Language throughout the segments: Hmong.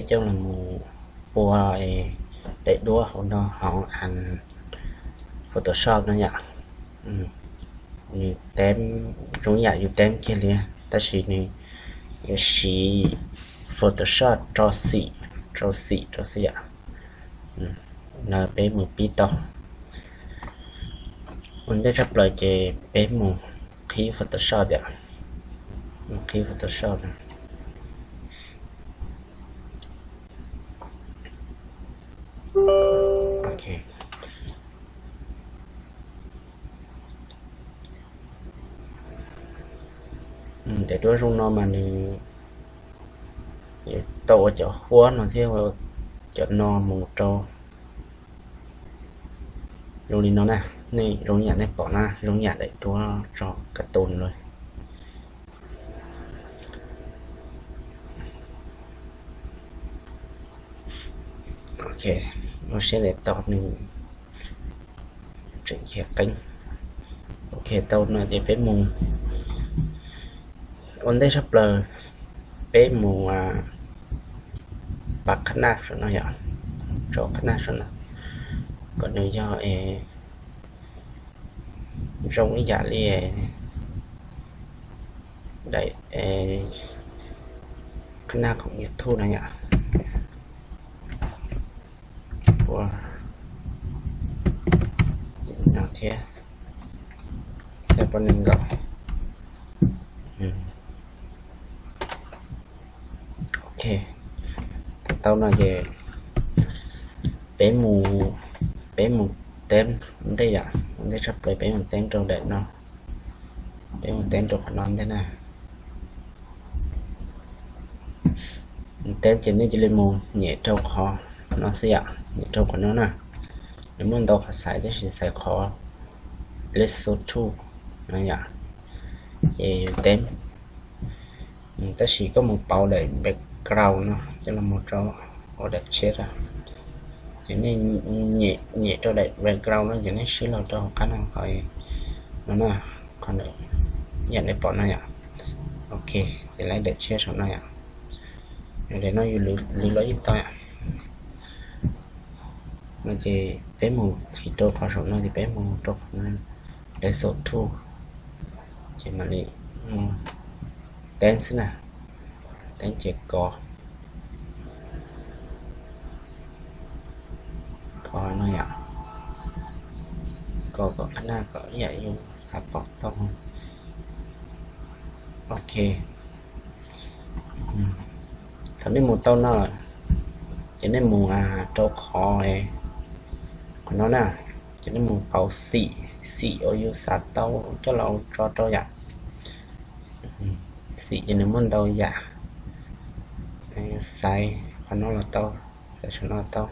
Coj los mus ua daim duab hauv no hauv Photoshop no yom. Nws teeb zoo yam yus teeb kiag li, tab sis nws yuav siv Photoshop rau xim, rau xim rau xwb yom. No peb mus pib tau. Ua ntej tshaj plaws ces peb mus qhib Photoshop yom. Mus qhib Photoshop no. Ok. Daim duab zoo no mas nws yuav tau ua cov huab no thiab, cov no mus rau zoo li no na. Nej zoo yam nej pom na, zoo yam daim duab tso ka tus lawm. Ok, ua siab daim tau nws tseem khiav qeeb. Ok, tau no ces peb mus, ua ntej tshaj plaws peb mus pab qhab naj saum no yom, tso qhab naj saum no kom nws yog zoo ib yam li daim qhab naj khoom YouTube no yom. Ua no thiab, xya pua nees nkaum. Ok, tau no ces peb mus, peb mus teeb ntej yom, ntej tshaj plaws peb mus teeb rau daim no, peb mus teeb rau qhov no ntej na. Teeb ces nej cia li mus nyem rau qhov no xwb yom, nyem rau qhov no na. Nws muaj ntau qhov xaiv tab sis xaiv qhov lasso tool no yom, ces yus teeb. Tab sis koj mus pauv daim background no coj los mus rau ua daim tshiab, ces nej nyem rau daim background no ces nej swb los rau qab no qhov no na, qhov yam nej pom no yom. Ok, ces laib daim tshiab saum no yom. Daim no yus lwv los yeej tau yom. No ces peb mus qhib rau qhov saum no ces peb mus rau qhov lasso tool, ces mam li mus teeb xwb na. Teeb ces kov, kov no yom, kov kom qhab naj kom ib yam yus xav pom tau. Ok, thaum nej mus tau no ces nej mus rau qhov, qhov no na, ces nej mus pauv xim, xim uas yus xav tau coj los tso rau yom. Xim ces nws muaj ntau yam, xaiv qhov no los tau, xaiv saum no tau,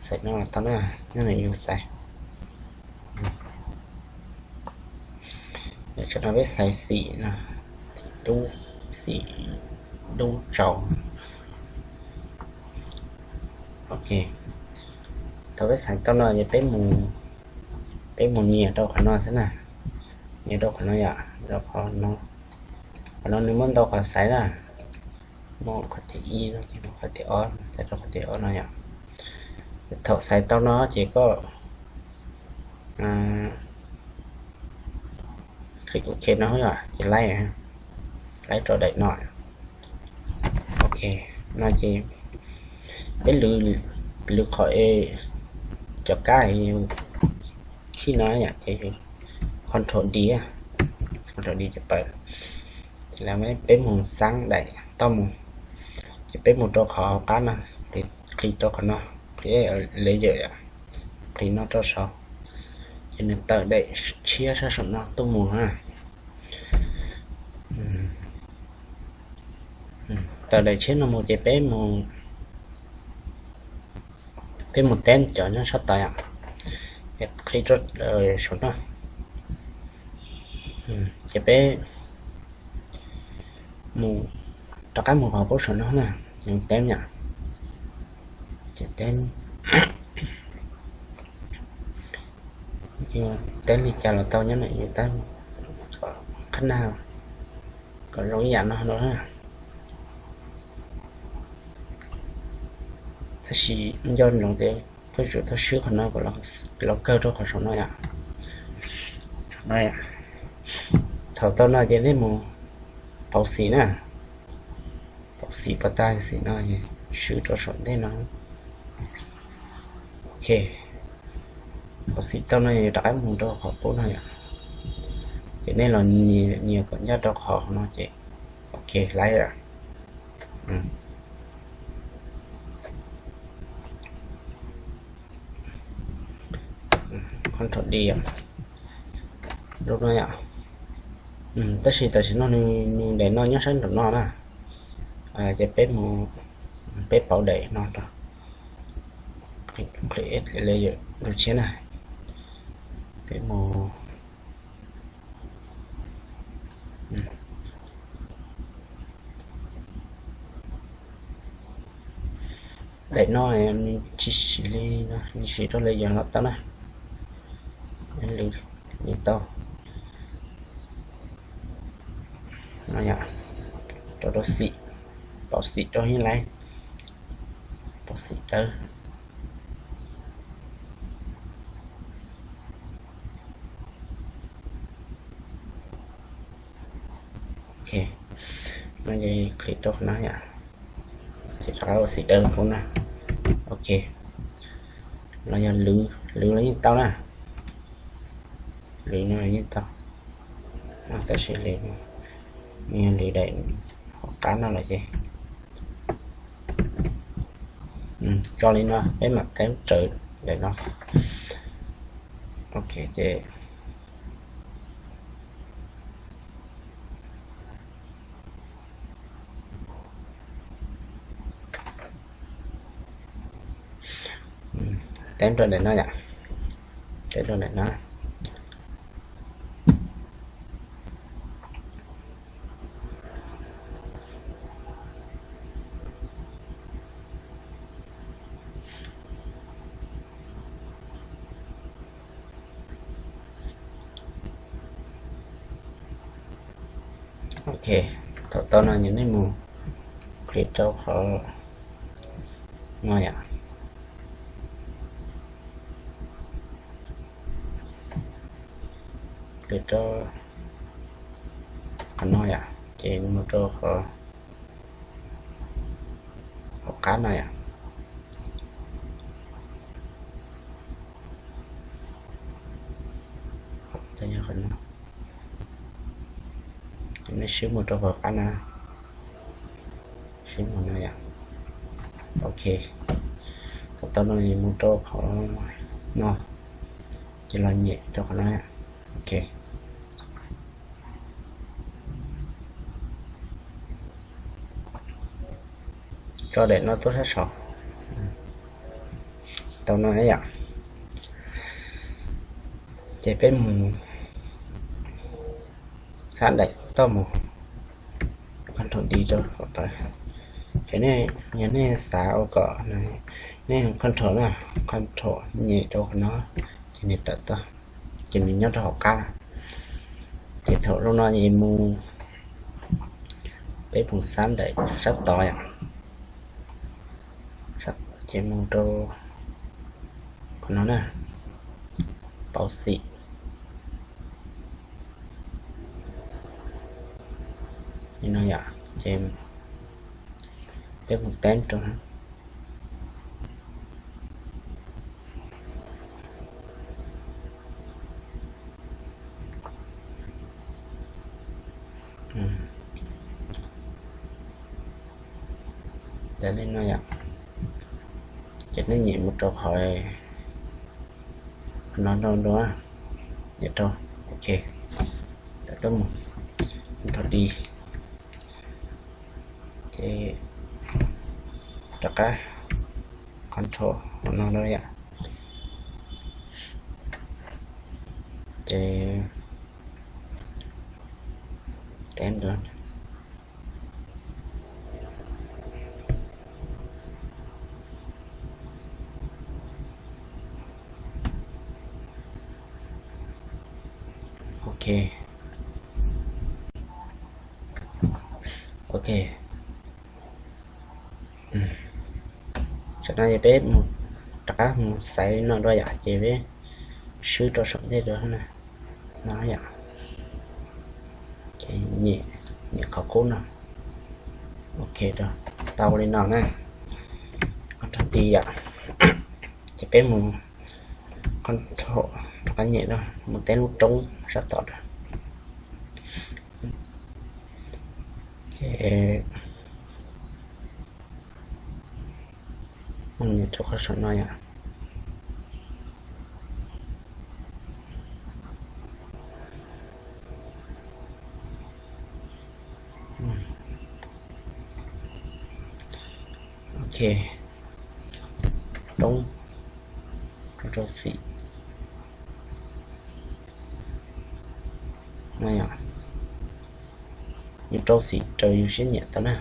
xaiv no los tau na, nyob ntawm yus xaiv. Tam no peb xaiv xim no, xim dub, xim dub tsaus. Ok, thaum peb xaiv tau no ces peb mus, peb mus nias rau qhov no xwb na, nias rau qhov no yom, rau qhov no. Qhov no nws muaj ntau qhov xaiv na, muaj qhov thib ib no ces muaj qhov thib ob, xaiv rau qhov thib ob no yom. Thaum xaiv tau no ces koj click ok no yom, ces laib, laib rau daim no. Ok, no ces peb lwv, lwv qhov cov kab khij no yom, ces control D, control D ces pawg. Ces peb mus xab daim toj mus, ces peb mus rau qhov hauv qab no, qhib rau qhov no, qhib layer, qhib no rau saud, ces nws tawm daim tshiab sab saum no tuaj mus na. Tawm daim tshiab no mus ces peb mus, peb mus teeb cov nyob sab tod yom, qhib rau saum no, ces peb mus rov qab mus qhov pub saum no na, yus teeb yom, ces teeb, yus teeb li cas los tau nyob ntawm yus teeb, qhab naj kom zoo ib yam no no na. Tab sis nco ntsoov tias koj tsum tau swb qhov no kom los kawg rau qhov saum no yom. Thaum tau no ces nej mus pauv xim na. Pauv xim pas tag xim no, swb rau saum ntej no. Ok, pauv xim tau no rov qab mus rau qhov qub no yom. Ces nej los nias kom ncaj rau qhov no ces ok lawm. Qhov thaum di lub no yom. Tab sis tam sim no nws daim no nyob sab nraum no na. Ces peb mus, peb pauv daim no rau, qhib layer lub tshiab na. Peb mus, daim no nws tsis siv li no, nws siv rau layer los tau na. Li tau no yom, rau rau xim, pauv xim rau yeej lawm, pauv xim dawb. Ok, no ces click rau qhov no yom, ces rov qab ua xim dawb qub na. Ok, los yog lwv, lwv los yeej tau na. Lwv no yeej tau, tab sis lwv, yog lwv daim hauv qab no lawm ces tso li no peb mam teeb raws daim no. Ok ces teeb rau daim no yom, teeb rau daim no. Ok, thaum tau no ces nej mus click rau qhov no yom, click rau qhov no yom, ces mus rau qhov hauv qab no yom. Nej swb mus rau hauv qab no, swb mus no yom. Ok, thaum tau no ces mus rau qhov no, ces los nyem rau qhov no. Ok, tso daim no tuaj sab saud. Tau no yom, ces peb mus xab daim toj mus, control D rau kom tawm. Ces yog nej xav ua kom nej control na, control nyem rau qhov no, ces nws tawm toj, ces nws nyob rau hauv qab. Ces thaum zoo no es mus, peb mus xab daim sab tod yom, ces mus rau qhov no na, pauv xim li no yom, ces peb mus teeb rau. Li no yom, ces nej nyem mus rau qhov no rau dua, nyem rau, ok, tawm tuaj mus, rau D, ces rov qab control no rau yom, ces teeb rau. Ok, ok, Tam no ces peb mus rov qab mus xaiv no dua yom, ces peb swb rau saum ntej dua na, no yom. Ces nyem, nyem qhov qub no. Ok, tau li no na. Qhov rau ti yom, ces peb mus qhov rov qab nyem dua, mus teb lub roob sab tom dua. Ces mus nyem rau qhov saum no yom. Ok, roob, rau rau xim no yom. Yus rau xim raws yus siab nyiam tau na.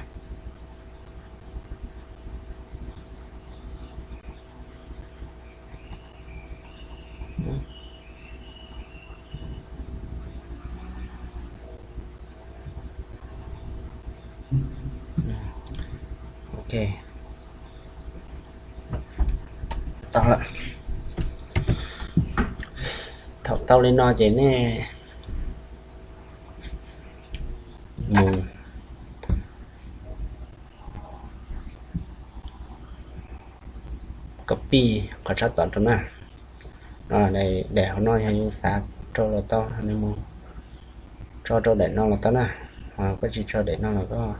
Ok, tau lawm. Thaum tau li no ces nej mus copy qhov sab tom rau na. Daim hauv no yog yus xav rau los tau, nws mus tso rau daim no los tau na. Ho koj tsis tso daim no los koj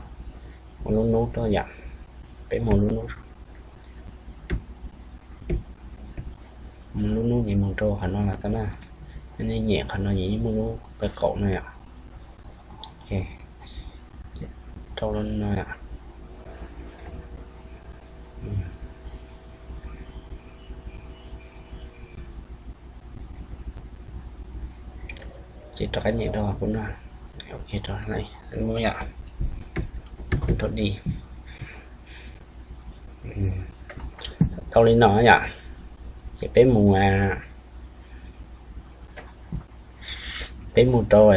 mus lub nub tuaj yom. Peb mus lub nub, mus lub nub ces mus rau qhov no los tau na. Nej nyem qhov no ces yeej muaj lub qe qaum no yom. Rau li no yom. Ces rov qab nyem rau qhov no. Ok, rau lub yom, rau di. Tau li no yom, ces peb mus, peb mus rau,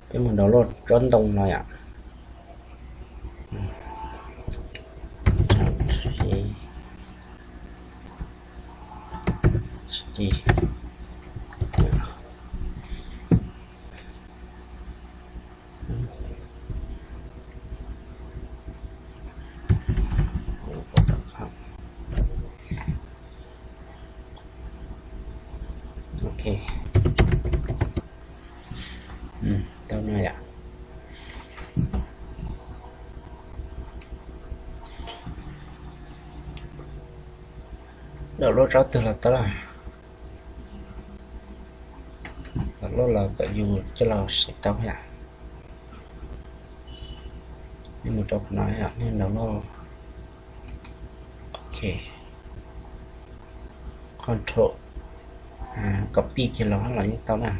peb mus download tsob ntoo no yom. Ok, tau no yom. Download tsob twg los tau, download los kom yus coj los siv tau yom. Nej mus rau qhov no yom, nej download. Ok, control, copy kiag los los yeej tau na.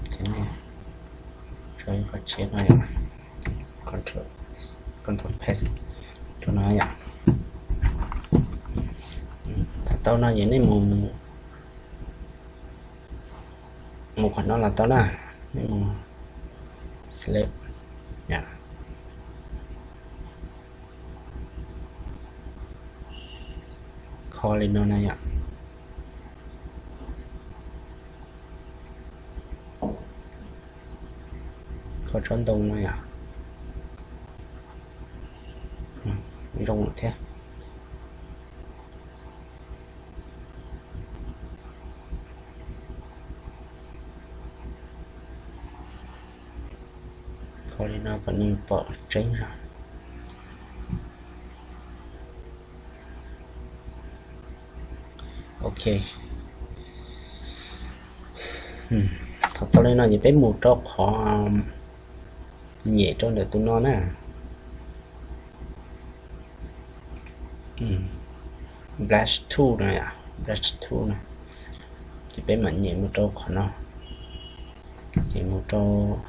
Ces nej sau qhov tshiab no yom, control paste rau no yom. Thaum tau no ces nej mus, mus qhov no los tau na. Nej mus select yom, kho li no na yom. Kho tsob ntoo no yom. Zoo lawm thiab. Kho li no kom nws pom tseeb zog. Ok, thaum tau li no ces peb mus rau qhov nyem rau ntawm tus no na. Brush tool no yom, brush tool no. Ces peb mam nyem mus rau qhov no. Ces mus rau,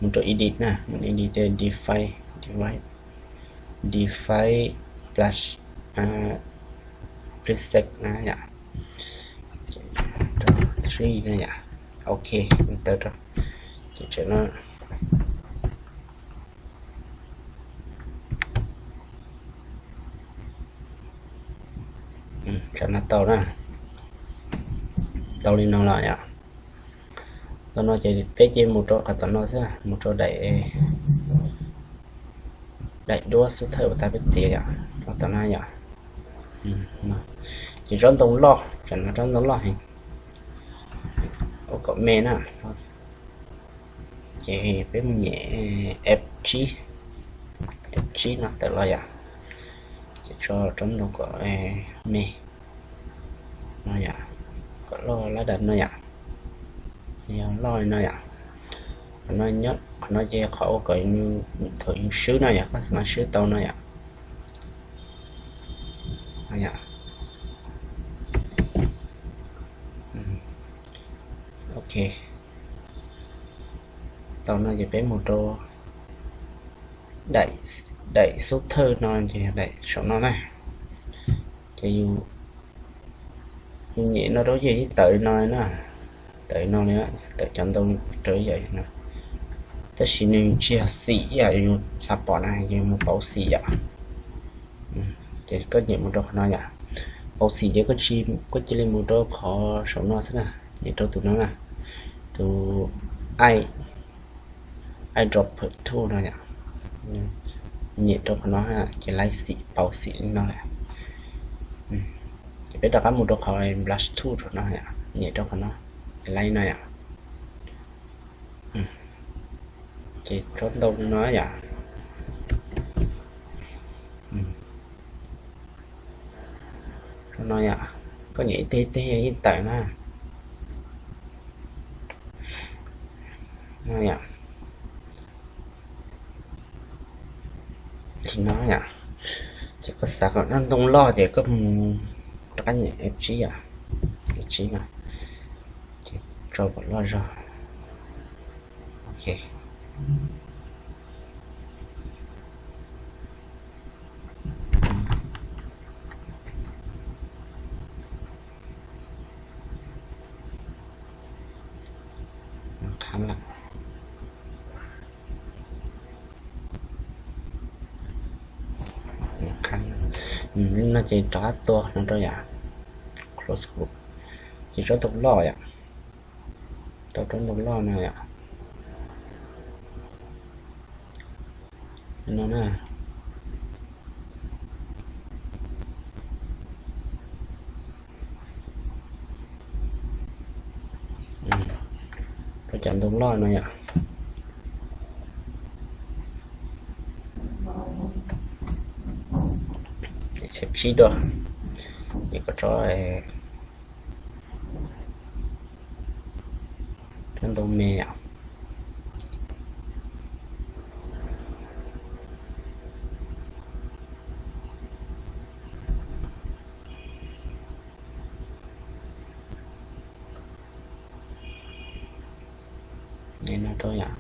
mus rau edit na, mus edit define, define, define brush, preset na yom. Rau three na yom. Ok, enter rau. Ces tseem no, tseem no tau na, tau li no lawm yom. Tau no ces peb cia mus rau qhov tom no xwb, mus rau daim, daim duab xub thawj uas tag peb txiav yom, rau tom no yom. Ces tsob ntoo loj, tseem no tsob ntoo loj heev, ua kom me na. Ces peb mus nyem F tsib, F tsib no tawm los yom. Ces tso tsob ntoo kom me no yom, kom loj lab dam no yom, yog loj li no yom. Qhov no, qhov no ces qhov ua kom thaum yus swb no yom, koj mam swb tau no yom. Ok, tau no ces peb mus rau daim xub thawj no ces daim saum no na. Ces yus nyem no rau ces yeej tawm no na, tawm no li, tawm cov ntoo rau yam no. Tab sis nws tsis yog xim yom, yus xav pom na ces mus pauv xim yom. Ces koj nyem mus rau qhov no yom, pauv xim ces koj cia li mus rau qhov saum no xwb na, nyem rau tus no na, tus eyedropper tool no yom. Nyem rau qhov no ces laib xim pauv xim li no lawm. Ces peb rov qab mus rau qhov brush tool rau no yom, nyem rau qhov no ces laib no yom. Ces tsob ntoo no yom, no yom, koj nyem ib teg ib teg yeej tawm na. Li no yom. Ces koj xav kom tsob ntoo loj ces koj mus rov qab nyem F tsib yom, F tsib no, ces tso kom loj zog. Ok, no ces rov qab tua no rau yom, close book, ces tsob ntoo loj yom, tau tsob ntoo loj no yom. No na, rau cov ntoo loj no yom. F tsib dua, ces koj tso tsob ntoo me yom. Nyem no rau yom.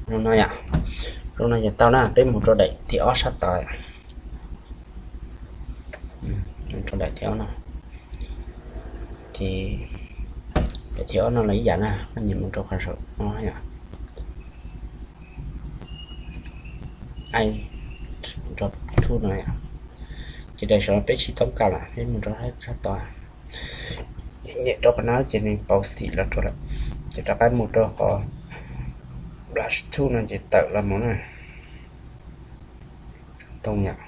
Zoo no yom, zoo no ces tau na, peb mus rau daim thib ob sab tod. Rau daim thib ob no, ces daim thib ob no los ib yam na, koj nyem mus rau qhov saum no yom. Ai, rau tub no yom. Ces daim saum no peb tsis toob kas lawm, peb mus rau sab tod. Nyem rau qhov no ces nws pauv xim los rau lawm. Ces rov qab mus rau qhov brush tool no ces tawm los mus na. Tau yom.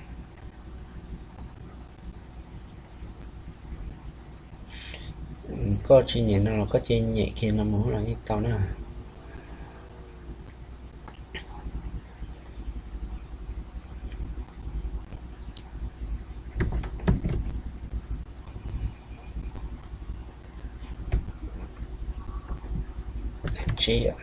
Koj tsis nyem no los koj cia nyem kiag no mus los yeej tau na. Tsib yom.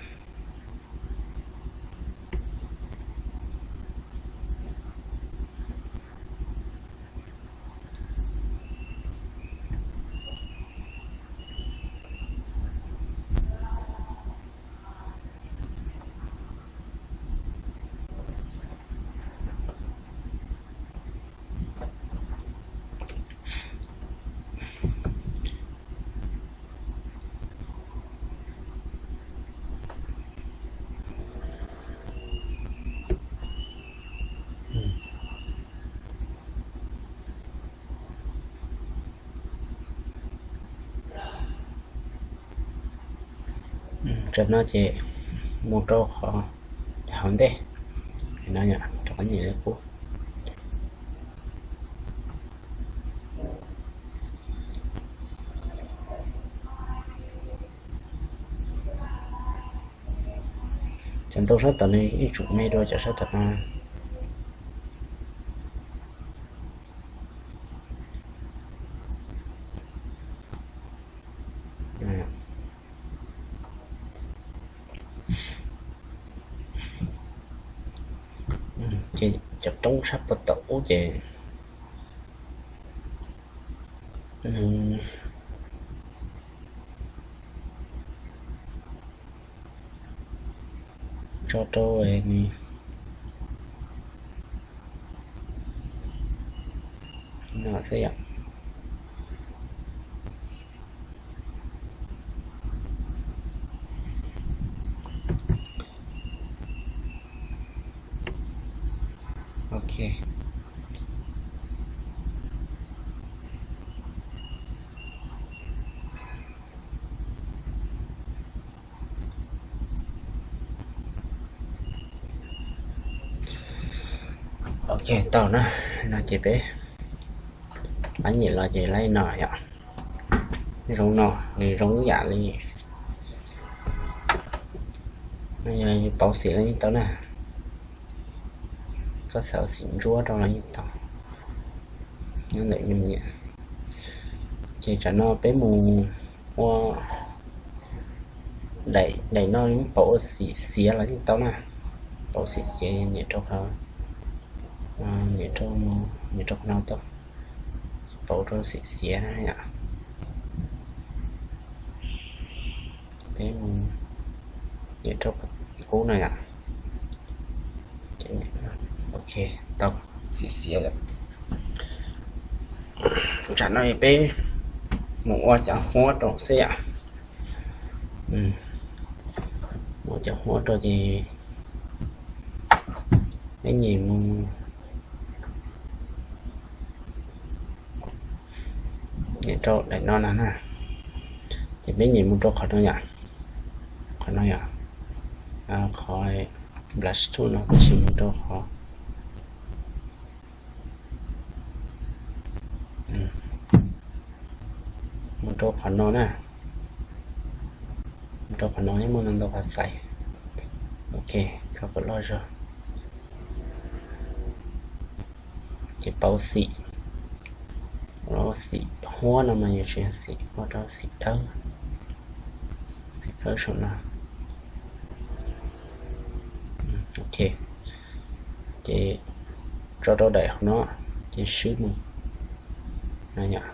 Tam no ces mus rau qhov hauv ntej no, rov qab nyem li qub. Cov ntoo sab tod nws yeej tsum me dua cov sab tom no. Ces cov roob sab puag tom ub ces nws tso rau no xwb yom. Ok. Ok, tau na. No ces peb pab nyem los ces laib no yom. Zoo no, nws zoo yam li pauv xim los yeej tau na. Koj xav ua xim ntsuab rau los yeej tau. Nyob ntawm nyiam. Ces tsam no peb mus ua daim, daim no pauv ua xim xiav los yeej tau na. Pauv xim xiav nyem rau qhov, nyem rau, nyem rau qhov no tau. Pauv rau xim xiav na yom. Peb mus nyem rau qhov qub no yom. Ok, tau, xim xiav lawm. Tsam no peb mus ua cov huab rau xwb yom. Mus ua cov huab rau ces peb nyem mus, nyem rau daim no na na. Ces peb nyem mus rau qhov no yom. Qhov no yom. Qhov brush tool no tab sis mus rau qhov, mus rau qhov no na. Mus rau qhov no yeej muaj ntau ntau qhov xaiv. Ok, rau kom loj zog. Ces pauv xim, xim huab no mas yus tsis yog xim, ua rau xim dawb, xim dawb saum no. Ok, ces tso rau daim hauv no, ces swb mus no yom.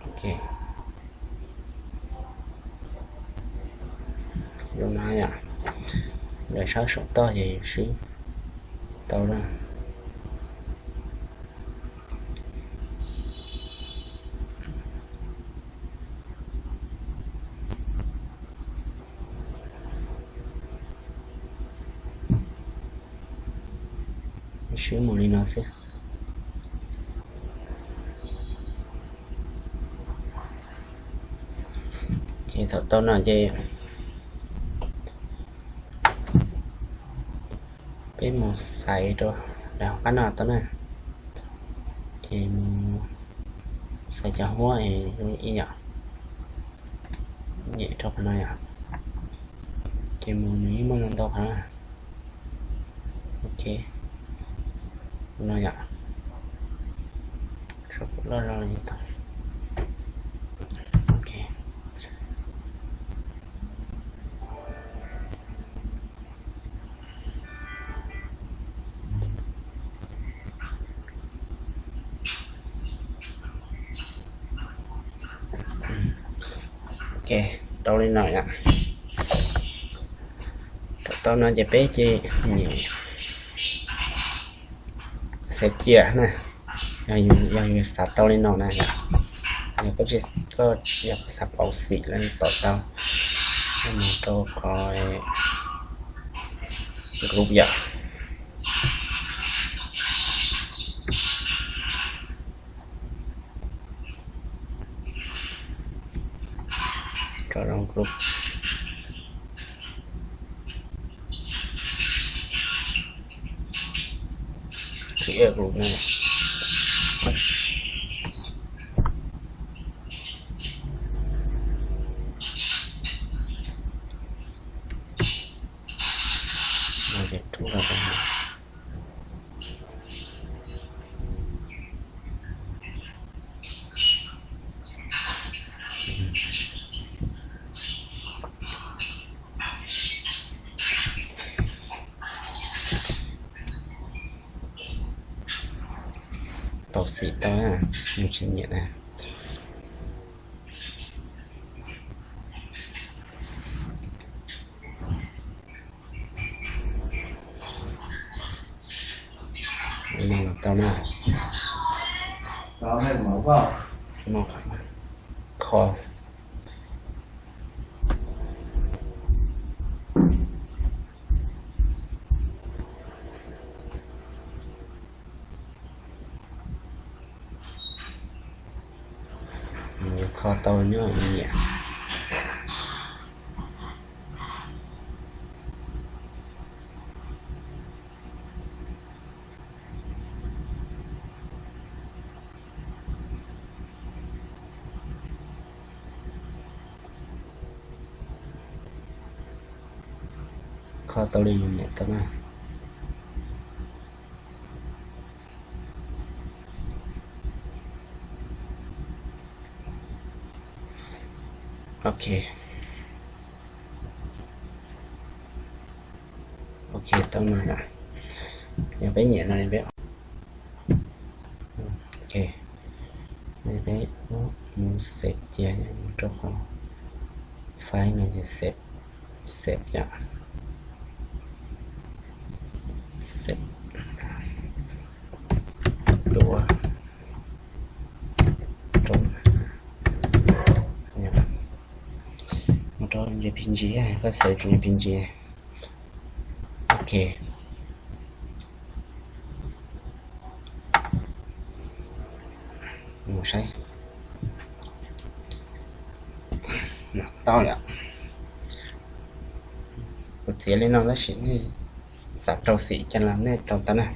Ok, zoo no yom. Lawv sab saum toj ces yus swb tau na. Swb mus li no xwb. Ces thaum tau no ces peb mus xaiv rau daim hauv qab no tau na. Ces mus xaiv cov huab es zoo ib yam, nyem rau qhov no yom. Ces mus nws yeej muaj ntau ntau qhov na. Ok, no yom. Loj zog li tau. Ok. Ok, tau li no yom. Thaum tau no ces peb ces nyem xaiv cia na. Yog yus xav tau li no na, yog koj tsis, koj yog xav pauv xim los pauv tau. Mus rau qhov group yom. Rau group. Create group no. Tau xim tau, nws tsis nyiam na. Tau na. Kho. Nws kho tau nyob nyiam. Kho tau li nws nyiam tau na. Ok. Ok, tau no lawm. Yog peb nyiam no peb, ok, peb mus save cia, mus rau qhov file no ces save, save yom, save dua rau, mus rau J P G, koj save rau J P G. Ok. Mus saib. Tau lawm. Kuv txiav li no tab sis nej xav rau xim cas los nej rau tau na.